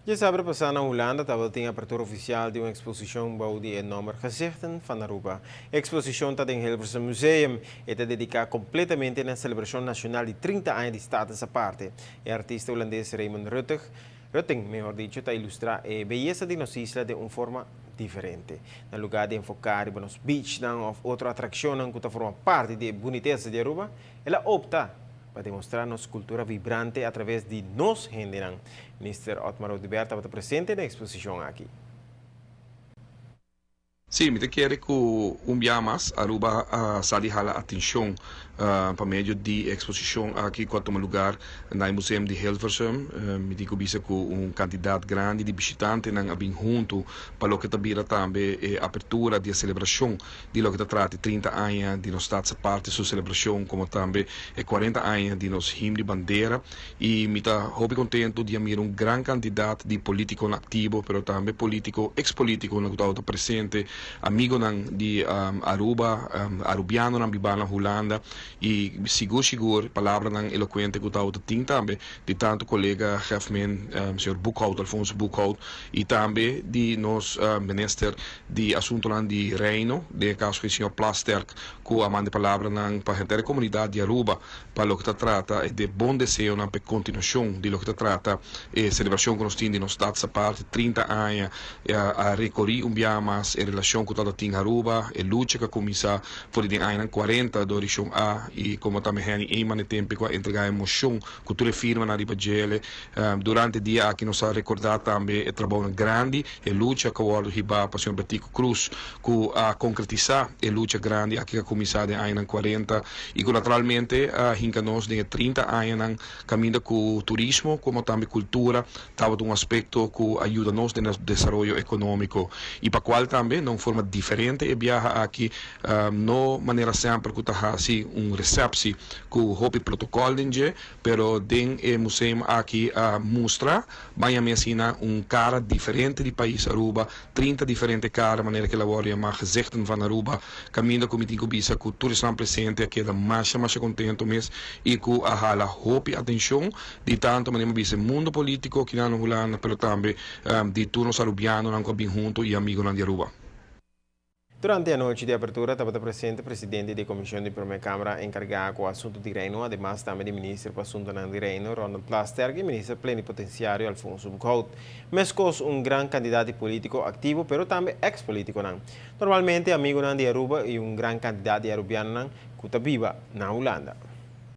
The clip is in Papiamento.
Diasabra pasa na Hulanda tabatin apertura oficial di un exposicion bou di e nomber Gezichten van Aruba. E exposicion ta den Hilversum Museum y ta dedica completamente na celebracion nacional di 30 aña di Status Aparte. E artista hulandes Raymond Ruttig, Rutting, mihor dicho, ta ilustra e beyesa di nos isla di un forma diferente. Na luga di enfoca riba nos beachnan of otro atraccionnan cu ta forma parti di bunitesa di Aruba, el a opta pa demostra nos cultura vibrante a traves di nos hendenan. Minister Otmar Oduber tabata presente na e exposicion aki. Sí, mi ta kere cu un bia mas Aruba a sa di hala atencion pa medio di e exposicion aki cu a tuma lugar na e Museum di Hilversum. Mi tin cu bisa cu un cantidad grandi di bishitantenan a bin hunto pa loke ta bira tambe e apertura di e celebracion di loke ta trata e 30 aña di nos Staats Aparte su celebracion como tambe e 40 aña di nos himno di bandera. Y mi ta hopi contento di a mira un gran cantidad di politiconan activo, pero tambe politico, ex-politiconan cu tabata presente, amigonan di Aruba, Arubianonan biba na Hulanda y sigur sigur palabranan elocuente cu tabata tin tambe di tanto colega Hefmin, señor Boekhoudt, Alfonso Boekhoudt, y tambe di nos minister di Asuntonan di Reino, den e caso aki señor Plasterk, cu a manda e palabranan pa henter e comunidad di Aruba. Pa loke ta trata e de bon deseonan pa e kontinuashon di loke ta trata e selebrashon ku nos tin di nos Staats Aparte 30 aña a rekorí un biaha mas e relashon ku tabata tin Aruba, e lucha ku a kuminsá for di den añanan 40 dor di Shon A i komo tambe Henny Eman e tempu ku a entregá e moshon ku tur e firmanan riba djele. Durante e dia aki nos a rekordá tambe e trabounan grandi, e lucha ku a wòrdu hibá pa señor Betico Croes ku a konkretisá e lucha grandi aki ku a kuminsá den añanan 40 i ku naturalmente a hinka nos den e 30 añanan kaminda ku turismo komo tambe kultura tabata un aspekto ku a yuda nos den nos desaroyo ekonómiko i pa kual tambe na un forma diferente e biaha aki no manera semper ku ta hasi un resèpsi ku hopi protokòl den dje pero den e museum aki a mustra baña mi asina un kara diferente di pais Aruba. 30 diferente cara, manera cu el a worde yama Gezichten van Aruba, caminda cu mi tin cu bisa cu tur esnan presente a keda masha masha contento mes y cu a hala hopi atencion di tanto manera mi a bisa e mundo politico aki na Hulanda pero tambe di tur nos Arubianonan cu a bin hunto y amigonan di Aruba. Durante e anochi di apertura tabata presente presidente di e Comision di Prome Camara encarga cu asunto di Reino, ademas tambe di Minister pa Asuntonan di Reino, Ronald Plasterk y Minister Plenipotenciario Alfonso Boekhoudt. Mescos un gran cantidad di politico activo pero tambe ex politiconan. Normalmente amigonan di Aruba y un gran cantidad di Arubianonan cu ta biba na Hulanda.